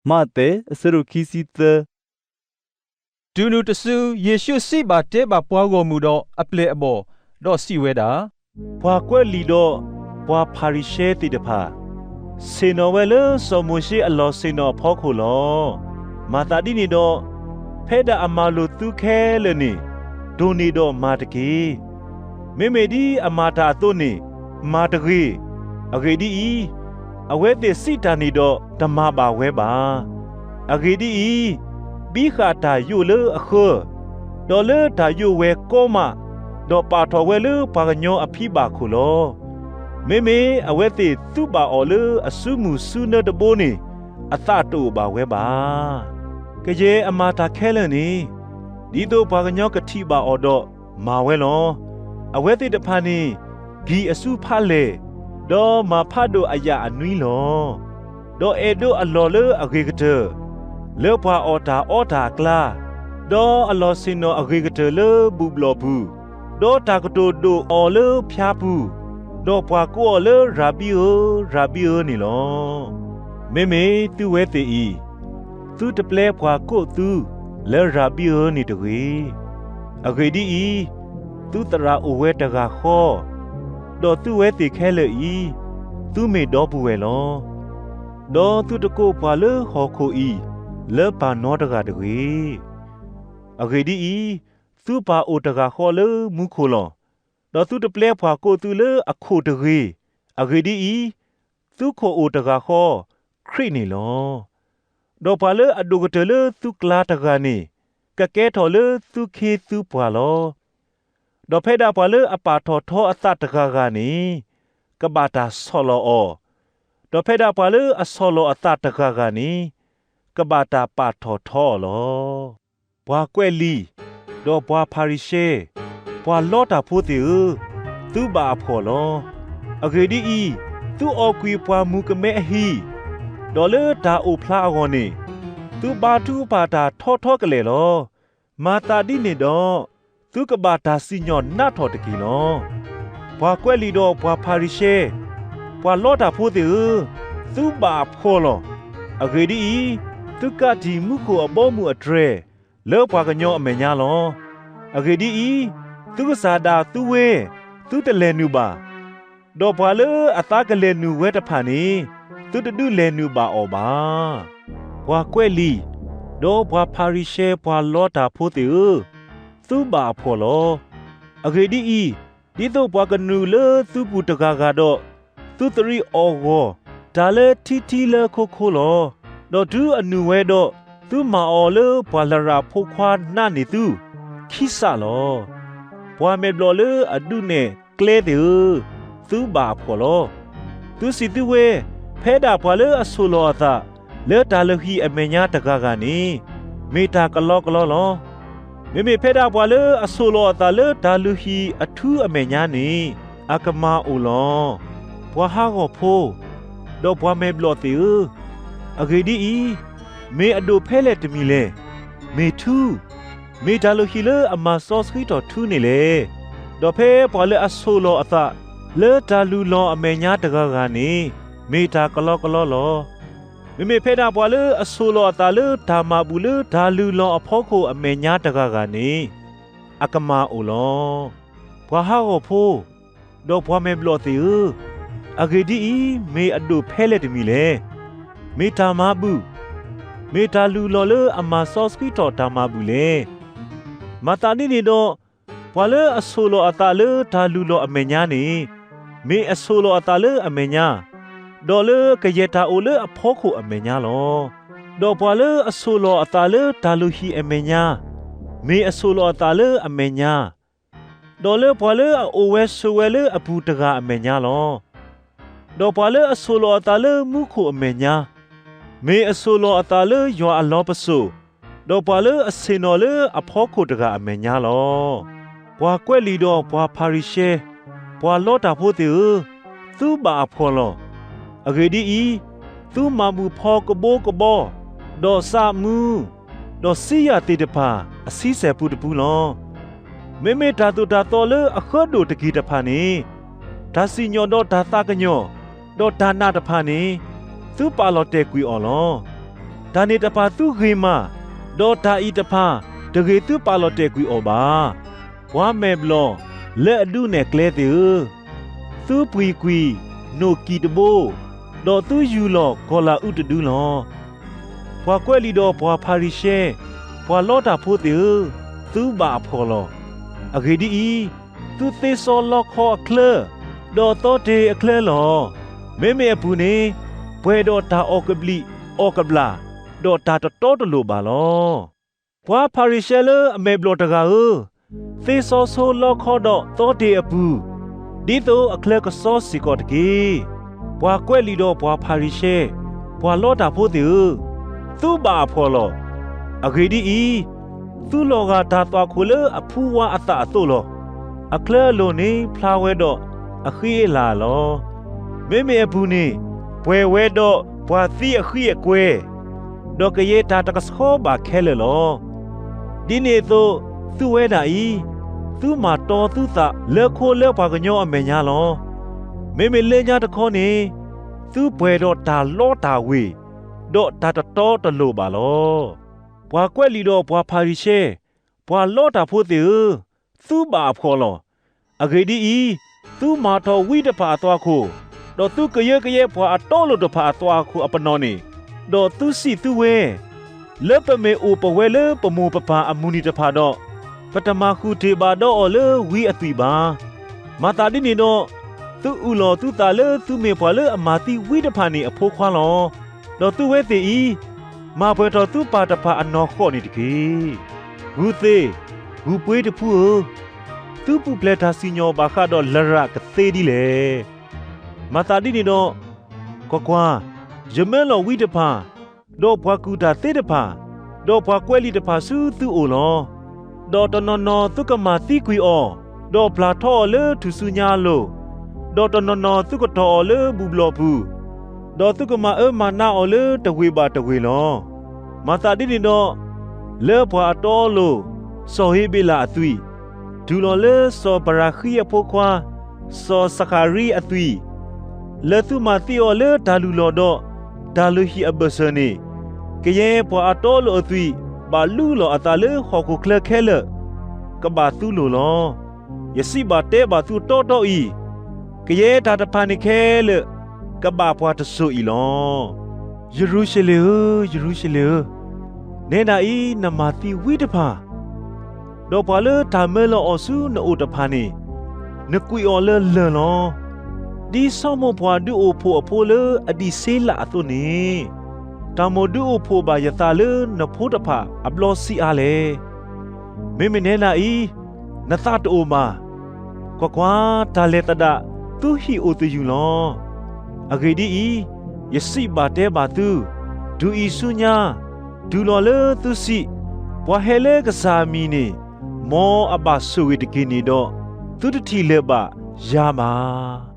မးသဲ အဆၢဒိၣ်ခံဆံသၢ. တုၤနုၤတစု ယ့ၣ်ရှူးစံးဘၣ်တဲဘၣ်ပှၤဂီၢ်မုၢ်ဒီးအပျဲၢ်အဘီၣ်, ဒီးစံးဝဲဒၣ်, ပှၤကွဲးလံာ်ဒီးပှၤဖၤရံၤၡဲသ့ၣ်တဖၣ် ဆ့ၣ်နီၤဝဲလၢစီၤမိၤၡ့အလီၢ်ဆ့ၣ်နီၤအဖီခိၣ်လီၤ. မၤသးဒ်န့ၣ်ဒီး, ဖဲဒၣ်အမၤလိာ်သုခဲလၢာ်န့ၣ်, ဒိၣ်န့ၢ်ဒီးမၤတက့ၢ်. မ့မ့ၢ်ဒ်အမၤတၢ်အသိးန့ၣ်, မၤတဂ့ၤ. အဂ့ၢ်ဒ်အံၤ, အဝဲသ့ၣ်စံးတၢ်န့ၣ်ဒီးတမၤဘၣ်ဝဲဘၣ်. အဂ့ၢ်ဒ်အံၤ, ဘံဃာ်တၢ်ယိးလၢအဃၢ, ဒီးလၢတၢ်ယိးဝဲကီမး, ဒီးပာ်ထီၣ်ဝဲလၢပှၤကညီအဖံဘၣ်ခိၣ်လီၤ. မ့မ့ၢ်အဝဲသ့ၣ်သုးဘၣ်အီၤလၢအစုမုၢ်စုနၢတဘိန့ၣ်, အသးတအိၣ်ဘၣ်ဝဲဘၣ်. ကယဲၢ်အမၤတၢ်ခဲလၢာ်န့ၣ်, ဒ်သိးပှၤကညီကထံၣ်ဘၣ်အီၤဒီးမၤဝဲလီၤ. အဝဲသ့ၣ်တဖၣ်န့ၣ်, ဂံၢ်အစုဖးလဲၢ်, ဒီးမၤဖးဒိၣ်အယာ်အနွံလီၤ. ဒီးအဲၣ်ဒိးအလီၢ်လၢအဂ့ၤကတၢၢ်, လၢပှၤအီၣ်တၢ်အီတၢ်အကျါ, ဒီးအလီၢ်ဆ့ၣ်နီၤအဂ့ၤကတၢၢ်လၢဘူၣ်ဘျီၣ်ပူၤ, ဒီးတၢ်ကတိၤဒိၣ်အီၤလၢဖၠါပူၤ, ဒီးပှၤကိးအီၤလၢရၤဘံဧၢ, ရၤဘံဧၢန့ၣ်လီၤ. မ့မ့ၢ်သုဝဲသ့ၣ်အံၤ, သုတပျဲပှၤကိးသုလၢရၤဘံဧၢန့ၣ်တဂ့ၤ. အဂ့ၢ်ဒ်အံၤ, သုသရၣ်အိၣ်ဝဲတဂၤဃီ, ဒီးသုဝဲသ့ၣ်ခဲလၢာ်အံၤ, သုမ့ၢ်ဒီပုၢ်ဝဲၢ်လီၤ. ဒီးသုတကိးပှၤလၢဟီၣ်ခိၣ်အံၤလၢပၢ်နီတဂၤတဂ့ၤ. အဂ့ၢ်ဒ်အံၤ, သုပၢ်အိၣ်တဂၤဃီလၢမူခိၣ်လီၤ. ဒီးသုတပျဲပှၤကိးသုလၢအခိၣ်တဂ့ၤ. အဂ့ၢ်ဒ်အံၤ, သုခိၣ်အိၣ်တဂၤဃီ, ခရံာ်န့ၣ်လီၤ. ဒီးပှၤလၢအဒိၣ်ကတၢၢ်လၢသုကျါတဂၤန့ၣ်, ကကဲထီၣ်လၢသုခ့သုပှၤလီၤ. ဒီးဖဲဒၣ်ပှၤလၢအပာ်ထီၣ်ထီအသးတဂၤဂၤန့ၣ်, ကဘၣ်တၢ်ဆီၣ်လီၤအီၤ, ဒီးဖဲဒၣ်ပှၤလၢအဆီၣ်လီၤအသးတဂၤဂၤန့ၣ်, ကဘၣ်တၢ်ပာ်ထီၣ်ထီအီၤလီၤ. ပှၤကွဲးလံာ်, ဒီးပှၤဖၤရံၤၡဲ, ပှၤလီတၢ်ဖိသ့ၣ်ဧၢ, သုဘၣ်အဖှီၣ်လီၤ. အဂ့ၢ်ဒ်အံၤ, သုအီၣ်ကွံာ်ပှၤမူကမဲအဟံၣ်, ဒီးလၢတၢ်အိၣ်ဖျါအဂီၢ်န့ၣ်, သုဘါထုကဖၣ်တၢ်ထီထီကလဲာ်လီၤ. မၤသးဒ်န့ၣ်ဒီး, သုကဘၣ်တၢ်စံၣ်ညီၣ်နးထီၣ်တက့ၢ်လီၤ. ပှၤကွဲးလံာ်ဒီးပှၤဖၤရံၤၡဲ, ပှၤလီတၢ်ဖိသ့ၣ်ဧၢ, သုဘၣ်အဖှီၣ်လီၤ. အဂ့ၢ်ဒ်အံၤ, သုကးတံာ်မူခိၣ်အဘီအမုၢ်အတြဲၤ, လၢပှၤကညီအမဲာ်ညါလီၤ. အဂ့ၢ်ဒ်အံၤ, သုကစၢ်ဒၣ်သုဝဲ, သုတလဲၤနုာ်ဘၣ်. ဒီးပှၤလၢအသးကလဲၤနုာ်ဝဲတဖၣ်န့ၣ်, သုတဒုးလဲၤနုာ်ဘၣ်အီၤဘၣ်. ပှၤကွဲးလံာ်, ဒီးပှၤဖၤရံၤၡဲပှၤလီတၢ်ဖိသ့ၣ်ဧၢ, သုဘၣ်အဖှီၣ်လီၤ. အဂ့ၢ်ဒ်အံၤ, ဒ်သိးပှၤကနုာ်လၢသုပူၤတဂၤဂၤဒီး, သုသရံးအီၣ်ဂီၢ်တၢ်လၢထံထံလၢခိခိလီၤ. ဒီးတုၤအနုာ်ဝဲဒီး, သုမၤအီၤလၢပှၤလရာ်ဖိခွါနးန့ၢ်သု, ခံစးလီၤ. ပှၤမဲာ်ဘျီၣ်လၢအဒုးနဲၣ်ကျဲသ့ၣ်ဧၢ, သုဘၣ်အဖှီၣ်လီၤ. သုစံးသုဝဲ, ဖဲဒၣ်ပှၤလၢအဆိၣ်လီၤအသးလၢတၢ်လုၢ်ဟံၣ်အမဲာ်ညါတဂၤဂၤန့ၣ်, မ့ၢ်တၢ်ကလီကလီလီၤ. မ့မ့ၢ်ဖဲဒၣ်ပှၤလၢအဆိၣ်လီၤအသးလၢတၢ်လုၢ်ဟံၣ်အထူအမဲာ်ညါန့ၣ်, အကမၤအိၣ်လီၤ. ပှၤဟးဂီၤဖိ, ဒီးပှၤမဲာ်ဘျီၣ်သ့ၣ်ဧၢ, အဂ့ၢ်ဒ်အံၤ, မ့ၢ်အဒိၣ်ဖဲလဲၣ်တမံၤလဲၣ်. မ့ၢ်ထူ, မ့ၢ်တၢ်လုၢ်ဟံၣ်လၢအမၤစီဆှံထီၣ်ထူန့ၣ်လဲၣ်. ဒီးဖဲပှၤလၢအဆိၣ်လီၤအသးလၢတၢ်လုၢ်လီၤအမဲာ်ညါတဂၤဂၤန့ၣ်, မ့ၢ်တၢ်ကလီကလီလီၤ. မ့မ့ၢ်ဖဲဒၣ်ပှၤလၢအဆိၣ်လီၤအသးလၢတၢ်မၤဘူၣ်လၢတၢ်လုၢ်လီၤအဖီခိၣ်အမဲာ်ညါတဂၤဂၤန့ၣ်, အကမၤအိၣ်လီၤ. ပှၤဟးဂီၤဖိ, ဒီးပှၤမဲာ်ဘျီၣ်သ့ၣ်ဧၢ, အဂ့ၢ်ဒ်အံၤ, မ့ၢ်အဒိၣ်ဖဲလဲၣ်တမံၤလဲၣ်. မ့ၢ်တၢ်မၤဘူၣ်, မ့ၢ်တၢ်လုၢ်လီၤလၢအမၤစီဆှံထီၣ်တၢ်မၤဘူၣ်လဲၣ်. မၤသးဒ်န့ၣ်ဒီး, ပှၤလၢအဆိၣ်လီၤအသးလၢတၢ်လုၢ်လီၤအမဲာ်ညါန့ၣ်, မ့ၢ်အဆိၣ်လီၤအသးလၢအမဲာ်ညါ, ဒီးလၢကယဲၢ်တၢ်အိၣ်လၢအဖီခိၣ်အမဲာ်ညါလီၤ. ဒီးပှၤလၢအဆိၣ်လီၤအသးလၢတၢ်လုၢ်ဟံၣ်အမဲာ်ညါ, မ့ၢ်အဆိၣ်လီၤအသးလၢအမဲာ်ညါ, ဒီးလၢပှၤလၢအအိၣ်ဝဲဆိးဝဲလၢအပူၤတဂၤအမဲာ်ညါလီၤ. ဒီးပှၤလၢအဆိၣ်လီၤအသးလၢမူခိၣ်အမဲာ်ညါ, မ့ၢ်အဆိၣ်လီၤအသးလၢယွၤအလီၢ်ပစိာ်, ဒီးပှၤလၢအဆ့ၣ်နီၤလၢအဖီခိၣ်တဂၤအမဲာ်ညါလီၤ. ပှၤကွဲးလံာ်ဒီးပှၤဖၤရံၤၡဲ, ပှၤလီတၢ်ဖိသ့ၣ်ဧၢ, သုဘၣ်အဖှီၣ်လီၤ. အဂ့ၢ်ဒ်အံၤ, သုမၤဘူၣ်ဖီကဘိကဘီ, ဒီးစးမူ, ဒီးစံယၢ်သ့ၣ်တဖၣ်အဆံဆဲၣ်ပူတပူလီၤ. မ့မ့ၢ်တၢ်သိၣ်တၢ်သီလၢအဃၢဒိၣ်တက့ၢ်တဖၣ်န့ၣ်, တၢ်စံၣ်ညီၣ်ဒီးတၢ်သးကညီၤ, ဒီးတၢ်နာ်တဖၣ်န့ၣ်, သုပာ်လီၤတဲာ်ကွံာ်အီၤလီၤ. တၢ်န့ၣ်တဖၣ်သုဂ့ၤမး, ဒီးတၢ်အံၤတဖၣ်တဂ့ၤသုပာ်လီၤတဲာ်ကွံာ်အီၤဘၣ်. ပှၤမဲာ်ဘျီၣ်လၢအဒုးနဲၣ်ကျဲသ့ၣ်ဧၢ, သုပှံၤကွံာ်နိၣ်ကံၣ်တဘိ, ဒီးသုယူၤလီၤကီၤလၤအူတဒုလီၤ. ပှၤကွဲးလံာ်ဒီးပှၤဖၤရံၤၡဲ, ပှၤလီတၢ်ဖိသ့ၣ်ဧၢ, သုဘၣ်အဖှီၣ်လီၤ. အဂ့ၢ်ဒ်အံၤ, သုသ့စီလီခီအချၢ, ဒီးသီတ့ၢ်အချၢလီၤ. မ့မ့ၢ်အပူၤန့ၣ်, ပှဲၤဒီးတၢ်အီၣ်ကဘျံးအီၣ်ကဘျၣ်, ဒီးတၢ်တတီတလိၤဘၣ်လီၤ. ပှၤဖၤရံၤၡဲလၢအမဲာ်ဘျီၣ်တဂၤဧၢ, သ့စီဆိလီခီဒီးသီတ့ၢ်အပူၤ, ဒ်သိးအချၢကစီစ့ၢ်ကီးတက့ၢ်. ပှၤကွဲးလံာ်ဒီးပှၤဖၤရံၤၡဲ, ပှၤလီတၢ်ဖိသ့ၣ်ဧၢ, သုဘၣ်အဖှီၣ်လီၤ. အဂ့ၢ်ဒ်အံၤ, သုလီၤဂာ်တၢ်သွၣ်ခိၣ်လၢအဖူဝါအသးအသိးလီၤ. အချၢအလိၤန့ၣ်ဖျါဝဲဒီးအဃံအလၤလီၤ. မ့မ့ၢ်အပူၤန့ၣ်, ပှဲၤဝဲဒီးပှၤသံအဃံအကွဲ, ဒီးကယဲၢ်တၢ်တကဆှီဘၣ်ခဲလၢာ်လီၤ. ဒ်န့ၣ်အသိး, သုဝဲဒၣ်အံၤ, သုမၤတီသုသးလၢခိလၢပှၤကညီအမဲာ်ညါလီၤ. မ့မ့ၢ်လၢညါတခီန့ၣ်, သုပှဲၤဒီးတၢ်လီတၢ်ဝ့ၤ, ဒီးတၢ်တတီတလိၤဘၣ်လီၤ. ပှၤကွဲးလံာ်ဒီးပှၤဖၤရံၤၡဲ, ပှၤလီတၢ်ဖိသ့ၣ်ဧၢ, သုဘၣ်အဖှီၣ်လီၤ. အဂ့ၢ်ဒ်အံၤ, သုမၤထီၣ်ဝံတဖၣ်အသွၣ်ခိၣ်, ဒီးသုကယၢကယဲပှၤအတီအလိၤတဖၣ်အသွၣ်ခိၣ်အပနီၣ်န့ၣ်, ဒီးသုစံးသုဝဲ, လၢပမ့ၢ်အိၣ်ပဝဲလၢပမိၢ်ပပၢ်အမုၢ်နံၤတဖၣ်ဒီး, ပတမၤဃုာ်တ့ၢ်ဘၣ်ဒီးအီၤလၢဝံအသွံၣ်ဘၣ်. မၤသးဒ်န့ၣ်ဒီး, သုအုၣ်လီၤသုသးလၢသုမ့ၢ်ပှၤလၢအမၤသံဝံတဖၣ်န့ၣ်အဖိခွါလီၤ. ဒီးသုဝဲသ့ၣ်အံၤ, မၤပှဲၤထီၣ်သုပၢ်တဖၣ်အနီၢ်ဃီၣ်န့ၣ်တက့ၢ်. ဂုၢ်သ့ၣ်, ဂုၢ်ပှ့ၤတဖုဧၢ, သုပူၤဖျဲးတၢ်စံၣ်ညီၣ်ဘၣ်ဃးဒီးလရာ်ကသ့ဒ်လဲၣ်. မၤသးဒ်န့ၣ်ဒီး, ကွၢ်ကွၢ်, ယမၢလီၤဝံတဖၣ်, ဒီးပှၤကူၣ်တၢ်သ့တဖၣ်, ဒီးပှၤကွဲးလံာ်တဖၣ်ဆူသုအိၣ်လီၤ. ဒီးတနီၤနီၤသုကမၤသံကွံာ်အီၤ, ဒီးပျၢ်ထီအီၤလၢထူၣ်စုညါအလိၤ, ဒီးတနီၤနီၤသုကတီၢ်အီၤလၢဘူၣ်ဘျီၣ်ပူၤ, ဒီးသုကမၤအၢမၤနးအီၤလၢတဝ့ၢ်ဘၣ်တဝ့ၢ်လီၤ. မၤသးဒ်န့ၣ်ဒီး, လၢပှၤအတီအလိၤ, စီၤဟ့ဘ့လးအသွံၣ်, တုၤလီၤလၢစီၤဘရၤဃံအဖိခွါ, စီၤစဃၤရံအသွံၣ်, လၢသုမၤသံအီၤလၢတၢ်လုၢ်လီၢ်ဒီးတၢ်လုၢ်ဟံၣ်အဘၢၣ်စၢၤန့ၣ်, ကယဲၢ်ပှၤအတီအလိၤအသွံၣ်ဘၣ်လူလီၤအသးလၢဟီၣ်ခိၣ်ချၢခဲလၢာ်, ကဘၣ်သုလိၤလီၤ. ယစံးဘၣ်တဲဘၣ်သုတီတီအံၤ, ကယဲၢ်တၢ်တဖၣ်န့ၣ်ခဲလၢာ်, ကဘၣ်ပှၤတစိၤအံၤလီၤ. ယရူၤၡလ့ၣ်ဧၢ, ယရူၤၡလ့ၣ်ဧၢ, နဲဒၣ်အံၤနမၤသံဝံတဖၣ်, ဒီးပှၤလၢတၢ်မၢလီၤအီၤဆူနအိၣ်တဖၣ်န့ၣ်, နကွံာ်အီၤလၢလၢၢ်လီၤ. ဒ်စီၤမိၣ်ပှၤဒုးအိၣ်ဖှိၣ်အဖိလၢအဒံးစ့လးအသိးန့ၣ်, တၢ်မိၣ်ဒုးအိၣ်ဖှိၣ်ဘၣ်ယသးလၢနဖိတဖၣ်အဘျီဆံးအါလဲၣ်. မ့မ့ၢ်နဲဒၣ်အံၤ, နသးတအိၣ်ဘၣ်. ကွၢ်ကွၢ်, တၢ်လဲၤသဒၣ်သုဟံၣ်အိၣ်သယုၢ်လီၤ. အဂ့ၢ်ဒ်အံၤ, ယစံးဘၣ်တဲဘၣ်သု, တုၤအံၤဆူညါ, တုၤလီၤလၢသုစံး, ပှၤဟဲလၢကစၢ်အမံၤန့ၣ်, မ်အဘၣ်ဆိၣ်ဂ့ၤတက့ၢ်န့ၣ်ဒီး, သုတထံၣ်လၢၤဘၣ်ယၤဘၣ်.